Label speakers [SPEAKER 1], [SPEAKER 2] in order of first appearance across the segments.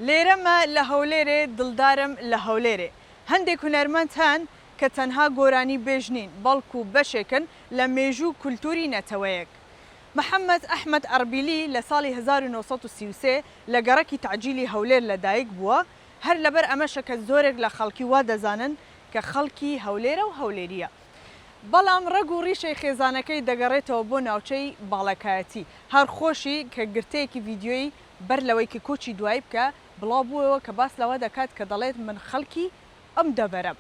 [SPEAKER 1] لێرەمە لە هەولێرێ دڵدارم لە هەولێرێ هەندێک هونەرمەند هەن کە تەنها گۆرانی بێژ نین بەڵکو بەشێکن لە مێژوو و کولتوری نەتەوەیەک. محەمەد ئەحمەد ئەڕبیلی لە ساڵی 1933 لە گەڕەکی تەعجیلی هەولێر لە دایک بووە، هەر لەبەر ئەمەشە کە زۆرێک لە خەڵکی وا دەزانن کە خەڵکی هەولێرە و هەولێرییە. بەڵام ڕەگ و ڕیشەی خێزانەکەی دەگەڕێتەوە بۆ ناوچەی باڵەکایەتی، هەر خۆشی کە گرتەیەکی ڤیدیۆیی بەر لەوەی کە کۆچی دوایی بکا بڵاو بووەوە کە باس لەوە دەکات کە دەڵێت من خەڵکی ئەم دەڤەرەم.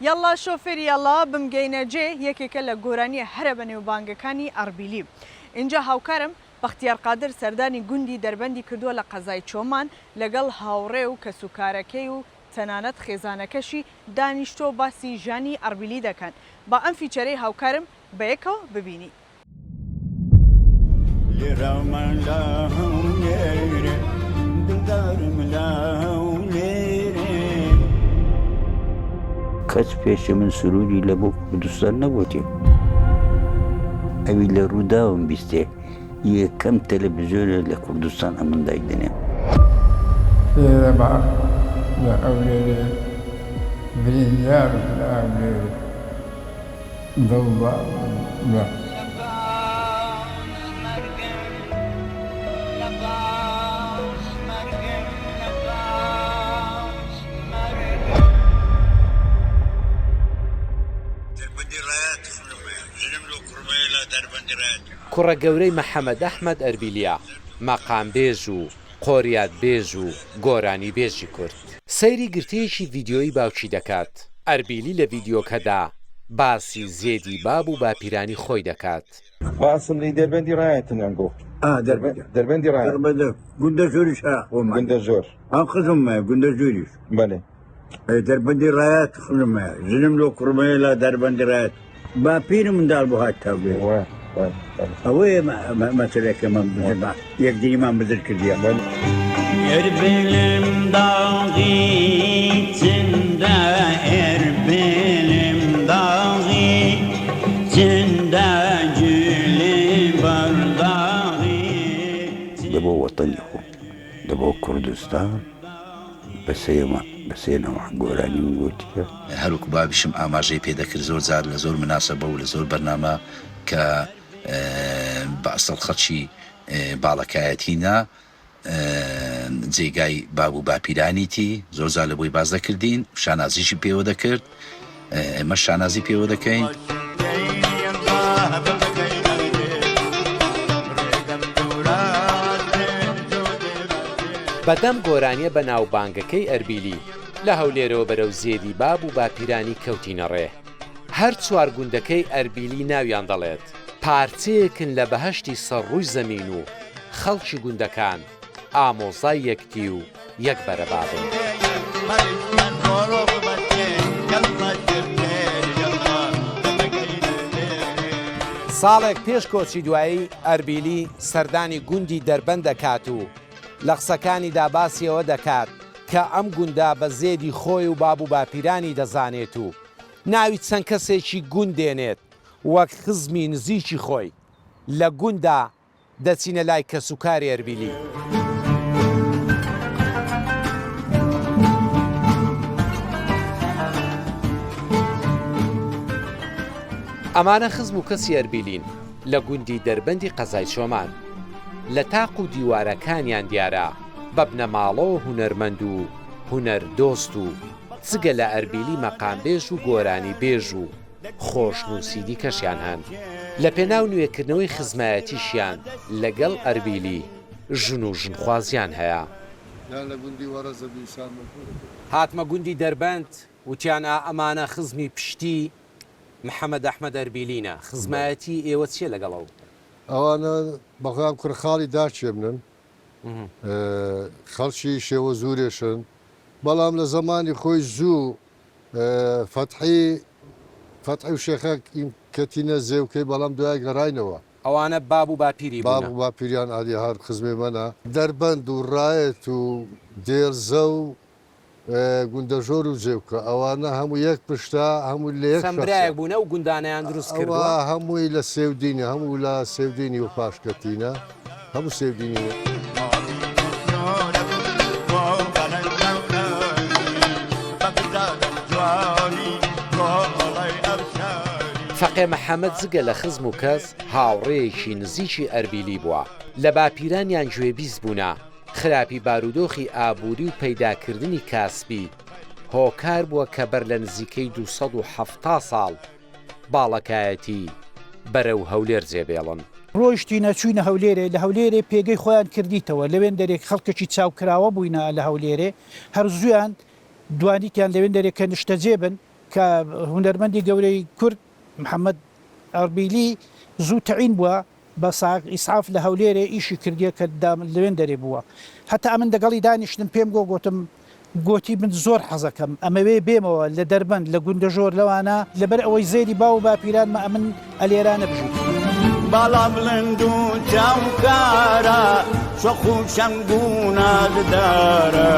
[SPEAKER 1] یەڵڵا شۆفێر یەڵڵا بمگەینە جێ یەکێکە لە گۆرانییە هەرە بەنێوبانگەکانی ئەڕبیلی. ئینجا هاوکارم بەختیار قادر سەردانی گوندی دەربەندی کردووە لە قەزای چۆمان لەگەڵ هاوڕێ و کەسوکارەکەی و تەنانەت خێزانەکەشی دانیشتووە و باسی ژیانی ئەڕبیلی دەکەن. با ئەم feature ەی هاوکارم بەیەکەوە ببینین.
[SPEAKER 2] کەس پێشی من سروودی لە بۆ کوردستان نەگوتێ. ئەوی لە ڕووداوم بیستێ یەکەم تەلەڤزیۆنە لە کوردستان ئەمن دایک دەنێم.
[SPEAKER 3] لێرەما لە هەولێرێ بریندارم لە هەولێرێ.
[SPEAKER 4] کوڕە گەورەی محەمەد ئەحمەد ئەربیلیە، مەقامبێژ و قۆریاتبێژ و گۆرانیبێژی کورد. سەیری گرتەیەکی ڤیدیۆیی باوکی دەکات. ئەربیلی لە ڤیدیۆکەدا باسی زێدی باب و باپیرانی خۆی دەکات.
[SPEAKER 5] باسم لی دەربەندی ڕایەتن ئەنگۆ.
[SPEAKER 2] ئا دەربەندە.
[SPEAKER 5] دەربەندی ڕایەت.
[SPEAKER 2] دەربەندە گوندە زۆریش ئا خۆمان.
[SPEAKER 5] گوندە زۆر.
[SPEAKER 2] ئەم خزمم مایە گوندە زۆریش.
[SPEAKER 5] بەلێ.
[SPEAKER 2] ئەی دەربەندی ڕایەت خزمم مایە ژنم لۆ کوڕمەیە لا دەربەندی ڕایەت. باپیرم منداڵ بوو هات تاولێ.
[SPEAKER 5] وە وە بەلێ.
[SPEAKER 2] ئەوەیە مەسەلەکەمان بزر یەکدریمان بزر کردیە.
[SPEAKER 6] Erbilim dağı içinde Erbilim dağı içinde Gülü var dağı
[SPEAKER 2] لە بۆ وەتەنی خۆم لە بۆ کوردستان بە سێ بە سێ نەوع گۆرانیم گۆتیە.
[SPEAKER 7] هەروەکو بابیشم ئاماژەی پێ دەکرد زۆر جار لە زۆر مناسەبە و لە زۆر بەرنامە کە بە ئەسڵ خەڵکی باڵەکایەتی نا جێگای باب و باپیرانیتی زۆر جار لە بۆی باس دەکردین شانازیشی پێوە دەکرد ئێمە شانازی پێوە دەکەین.
[SPEAKER 4] بەدەم گۆرانیە بەناوبانگەکەی ئەربیلی لە هەولێرەوە بەرەو زێدی باب و باپیرانی کەوتینە ڕێ. هەر چوار گوندەکەی ئەربیلی ناویان دەڵێت، پارچەیەکن لە بەهەشتی سەر ڕووی زەمین و خەڵکی گوندەکان ئامۆزای یەکدی و یەک بەرەبابن. ساڵێک پێش کۆچی دوایی ئەربیلی سەردانی گوندی دەربەند دەکات و لە قسەکانیدا باسی ئەوە دەکات کە ئەم گوندە بە زێدی خۆی و باب و باپیرانی دەزانێت و ناوی چەند کەسێکی گوند دێنێت وەک خزمی نزیکی خۆی لە گوندا دەچینە لای کەسوکاری ئەربیلی. ئەمانە خزم و کەسی ئەربیلین لە گوندی دەربەندی قەزای چۆمان. لە تاق و دیوارەکانیان دیارە بە بنەماڵەوە هونەرمەند و هونەر دۆست و جگە لە ئەربیلی مەقامبێژ و گۆرانیبێژ و خۆشنووسی دیکەشیان هەن. لە پێناو نوێکردنەوەی خزمایەتیشیان لەگەڵ ئەربیلی ژن و ژنخوازیان هەیە. هاتمە گوندی دەربەند وتیان ئا ئەمانە خزمی پشتی محەمەد ئەحمەد ئەربیلینە، خزمایەتی ئێوە چیە لەگەڵ ئەو؟
[SPEAKER 8] ئەوانە بەخۆیان کوڕ خاڵی داکێمنن خەڵکی شێوەزوورێشن بەڵام لە زەمانی خۆی زوو فەتحی فەتحی و شێخە کەتینە زێوکەی بەڵام دوای گەڕاینەوە.
[SPEAKER 4] ئەوانە باب و باپیری بوونە.
[SPEAKER 8] باب و باپیریان ئادی هەر خزمێ مەنە. دەربەند و ڕایەت و دێرزە و گوندەژۆر و جێوکە ئەوانە هەموو یەک پشتە هەموو لە یەک
[SPEAKER 4] چەند
[SPEAKER 8] شەخسە.
[SPEAKER 4] برایەک بوون ئەو گوندانەیان دروست
[SPEAKER 8] ئەوە
[SPEAKER 4] کردووە؟
[SPEAKER 8] هەمووی لە سێودینە هەموو لە سێودینی و پاشکەتینە هەموو سێودینی.
[SPEAKER 4] فەقێ محەمەد جگە لە خزم و کەس، هاوڕێیەکی نزیکی ئەربیلی بووە. لە باپیرانیان گوێبیست بوونە، خراپی بارودۆخی ئابووری و پەیداکردنی کاسبی هۆکار بووە کە بەر لە نزیکەی 270 ساڵ باڵەکایەتی بەرەو هەولێر جێبێڵن.
[SPEAKER 9] ڕۆیشتینە چووینە هەولێرێ، لە هەولێرێ پێگەی خۆیان کردیتەوە، لەوێندەرێ خەڵکێکی چاوکراوە بووینە لە هەولێرێ، هەر زوویان دوانیتیان لەوێندەرێ کە نیشتەجێ بن، کە هونەرمەندی گەورەی کورد محەمەد ئەربیلی زوو تەعین بووە بە ساق ئیسعاف لە هەولێرێ ئیشی کردیە کە لەوێندەرێ بووە هەتا ئەمن دەگەڵی دانیشتم پێم گۆ گۆتم گۆتی من زۆر حەزەکەم ئەمەوێ بێمەوە لە دەربەند لە گوندەژۆر لەوانە لەبەر ئەوەی زێدی باو و باپیرانمە ئەمن ئەلێرانە بژیم.
[SPEAKER 6] باڵا بڵند و چاو کارە شۆخ و شەنگ و نازدارە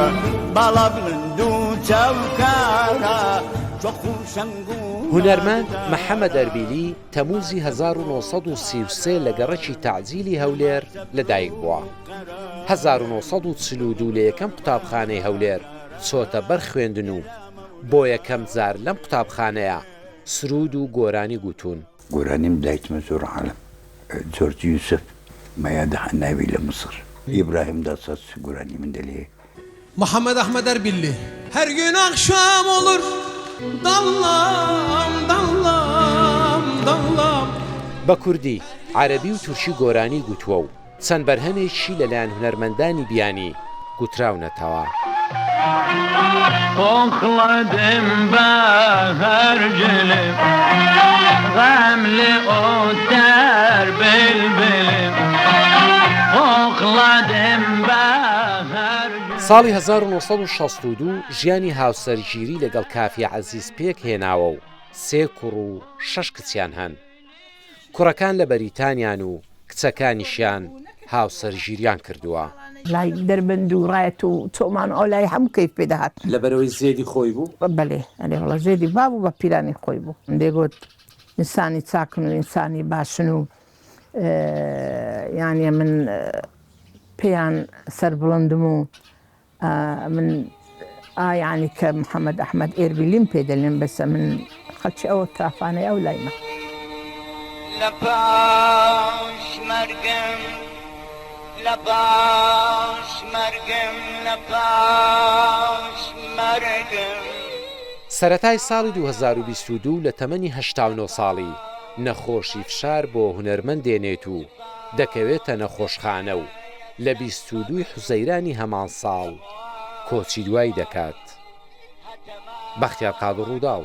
[SPEAKER 6] باڵا بڵند و چاو کارە شۆخ و شەنگ و
[SPEAKER 4] هونەرمەند محەمەد ئەربیلی تەمووزی 1933 لە گەڕەکی تەعجیلی هەولێر لەدایکبووە. 1942 لە یەکەم قوتابخانەی هەولێر چۆتە بەر خوێندن و بۆ یەکەم جار لەم قوتابخانەیە سروود و گۆرانی گوتوون.
[SPEAKER 2] گۆرانیم دایتمە زۆر عالم جۆرج یوسف مەیادە حەناوی لە مسڕ ئیبراهیم داساس گۆرانی من دەلێ.
[SPEAKER 10] محمد احمد اربیلی Her gün akşam olur Dallam dallam dallam.
[SPEAKER 4] بە کوردی، عەرەبی و تورکی گۆرانی گوتووە و چەند بەرهەمێکیشی لەلایەن هونەرمەندانی بیانی گوتراونەتەوە.
[SPEAKER 6] Okladım bahar gülüm Gamli öter bülbülüm Okladım bahar
[SPEAKER 4] ساڵی 1962 ژیانی هاوسەرگیری لەگەڵ کافیە عەزیز پێکهێناوە و سێ کوڕ و شەش کچیان هەن. کوڕەکان لە بەریتانیان و کچەکانیشیان هاوسەرگیریان کردووە.
[SPEAKER 11] لای دەربەند و ڕایەت و چۆمان و ئەولای هەموو کەیف پێ دەهات.
[SPEAKER 4] لەبەرئەوەی زێدی خۆی بوو؟
[SPEAKER 11] بەلێ ئەرێ وەڵا زێدی باب و باپیرانی خۆی بوو. دەیگوت ئینسانی چاکن و ئینسانی باشن و یانە من پێیان سەربڵندم و من ئا یانی کە محەمەد ئەحمەد ئێربیلیم پێ دەلێن بەسە من خەلکی ئەوە ترافانەی ئەو لایمە.
[SPEAKER 6] لە پاش مەرگم لە پاش مەرگم لە پاش مەرگم.
[SPEAKER 4] سەرەتای ساڵی 2022 لە تەمەنی 89 ساڵی نەخۆشی فشار بۆ هونەرمەند دێنێت و دەکەوێتە نەخۆشخانە و لە 22 ی حوزەیرانی هەمان ساڵ کۆچی دوایی دەکات. بەختیار قادر رووداو.